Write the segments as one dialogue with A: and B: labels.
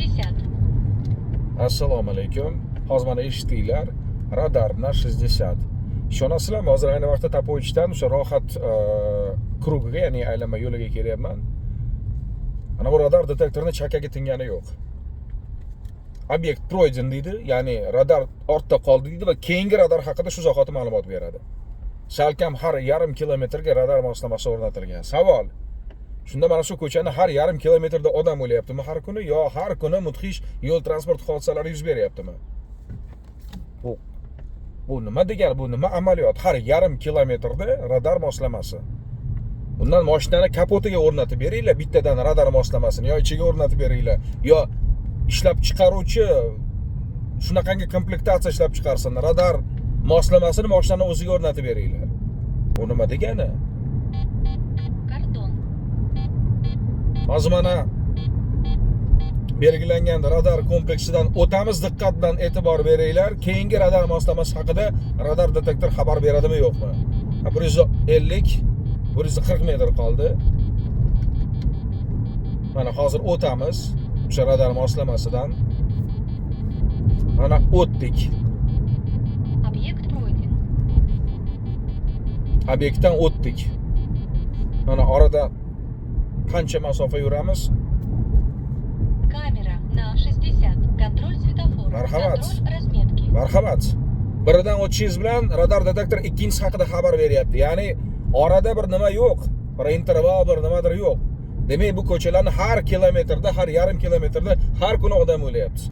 A: 60.
B: Assalomu alaykum. Hozir mana eshitdinglar, radar на 60. Ishonasizlarmi, hozir ayni vaqtda Tapovichdan o'sha Rohat круг iga, ya'ni aylanma yo'liga kelyapman. Mana bu radar detektorini chakagi tingani yo'q. "Объект пройден" deydi, ya'ni radar ortda qoldi deydi va keyingi radar haqida shu zahoti ma'lumot beradi. Salkam har yarim kilometrga radar moslamasi o'rnatilgan. Savol: shunda mana shu ko'chani har yarim kilometrda odam o'lyaptimi har kuni yo har kuni mudhish yo'l transport hodisalari yuz beryaptimi? Bu nima degani? Bu nima amaliyot? Har yarim kilometrda radar moslamasi. Undan mashinani kapotiga o'rnatib beringlar bittadan radar moslamasini yo ichiga o'rnatib beringlar, yo ishlab chiqaruvchi shunaqangi komplektatsiya ishlab chiqarsin, radar moslamasini mashinani o'ziga o'rnatib beringlar. Bu nima degani?
A: Кордон.
B: Hozir mana belgilangan radar kompleksidan o'tamiz. Diqqat bilan e'tibor beringlar, keyingi radar moslamasi haqida radar detektor xabar beradimi, yo'qmi? 150, 140 metr qoldi. Mana hozir o'tamiz o'sha radar moslamasidan. Mana o'tdik.
A: Объект пройден.
B: Obyektdan o'tdik. Mana orada qancha masofa yuramiz?
A: Камера на 60. Контроль светофора.
B: Marhamat.
A: Контроль разметки.
B: Marhamat. Biridan o'tishingiz bilan radar detektor ikkinchisi haqida xabar beryapti, ya'ni orada bir nima yo'q, bir interval, bir nimadir yo'q. Demak, bu ko'chalarni har kilometrda, har yarim kilometrda har kuni odam o'lyapti.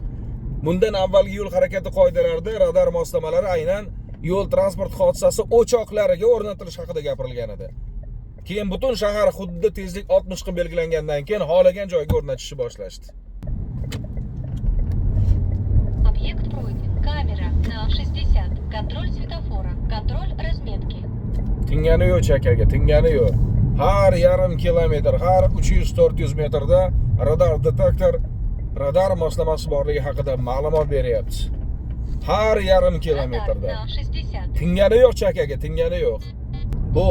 B: Bundan avvalgi yo'l harakati qoidalarida radar moslamalari aynan yo'l transport hodisasi o'choqlariga o'rnatilishi haqida gapirilgan edi. Keyin butun shahar hududida tezlik 60 qilib belgilangandan keyin xohlagan joyga o'rnatishni boshlashdi.
A: Объект пройден. Камера на 60. Контроль светофора. Контроль разметки.
B: Tingani yo'q, chakaga tingani yo'q. Har yarim kilometr, har 300-400 metrda radar detektor radar moslamasi borligi haqida ma'lumot beryapti, har yarim
A: Радар
B: kilometrda.
A: на 60.
B: Tingani yo'q, chakaga tingani yo'q. Bu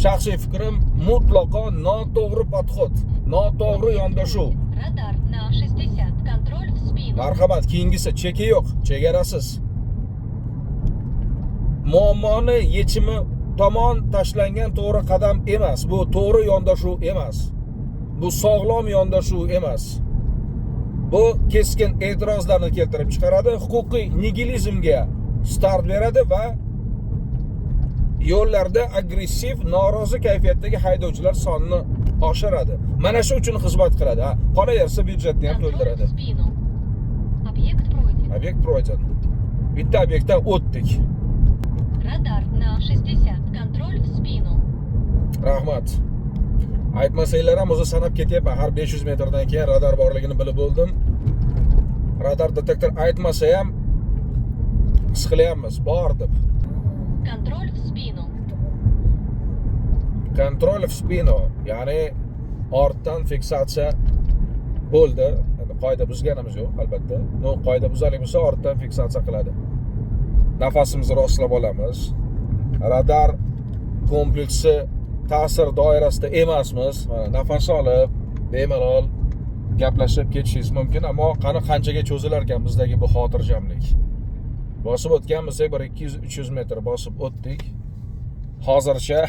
B: shaxsiy fikrim, mutlaqo noto'g'ri подход, noto'g'ri yondashuv.
A: Радар на 60. Контроль в спину.
B: Marhamat, keyingisi. Cheki yo'q, chegarasiz. Muammoni yechimi tomon tashlangan to'g'ri qadam emas bu, to'g'ri yondashuv emas bu, sog'lom yondashuv emas bu. Keskin e'tirozlarni keltirib chiqaradi, huquqiy nigilizmga start beradi va yo'llarda agressiv, norozi kayfiyatdagi haydovchilar sonini oshiradi. Mana shu uchun xizmat qiladi. Ha, qolaversa, byudjetni ham
A: Контроль
B: to'ldiradi.
A: в спину. Объект пройден.
B: Объект пройден. Bitta obyektdan o'tdik.
A: Радар на 60. Контроль в спину.
B: Rahmat. Aytmasanglar ham, o'zi sanab ketyapman. Har 500 metrdan keyin radar borligini bilib bo'ldim. Radar detektor aytmasa ham his qilyapmiz bor deb.
A: Контроль в спину.
B: Контроль в спину, ya'ni ortdan fiksatsiya bo'ldi. Endi qoida buzganimiz yo'q albatta, но qoida buzarlik bo'lsa, ortdan fiksatsiya qiladi. Nafasimizni rostlab olamiz. Radar kompleksi ta'sir doirasida emasmiz. Mana nafas olib, bemalol gaplashib ketishingiz mumkin. Ammo qani, qanchaga cho'zilar ekan bizdagi bu xotirjamlik? Bosib o'tgan bo'lsak, bir 200-300 metr bosib o'tdik. Hozircha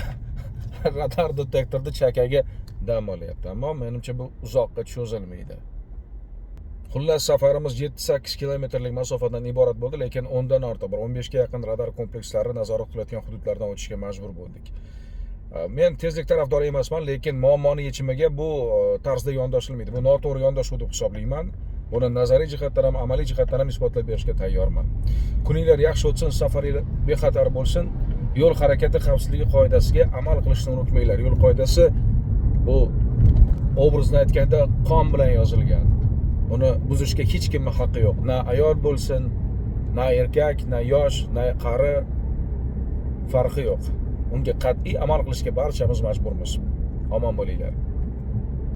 B: radar detektorda chakaga dam olyapti, ammo menimcha, bu uzoqqa cho'zilmaydi. Xullas, safarimiz 7-8 kilometrlik masofadan iborat bo'ldi, lekin 10 dan ortiq, bir 15 ga yaqin radar komplekslari nazorat qilayotgan hududlardan o'tishga majbur bo'ldik. Men tezlik tarafdori emasman, lekin muammoni yechimiga bu tarzda yondoshilmaydi. Bu noto'g'ri yondashuv deb hisoblayman. Buni nazariy jihatdan ham, amaliy jihatdan ham isbotlab berishga tayyorman. Kuninglar yaxshi o'tsin, safaringlar bexatar bo'lsin. Yo'l harakati xavfsizligi qoidasiga amal qilishni unutmanglar. Yo'l qoidasi bu, образно aytganda, qon bilan yozilgan. Uni buzishga hech kimning haqqi yo'q. Na ayol bo'lsin, na erkak, na yosh, na qari, farqi yo'q. Unga qat'iy amal qilishga barchamiz majburmiz. Omon bo'linglar.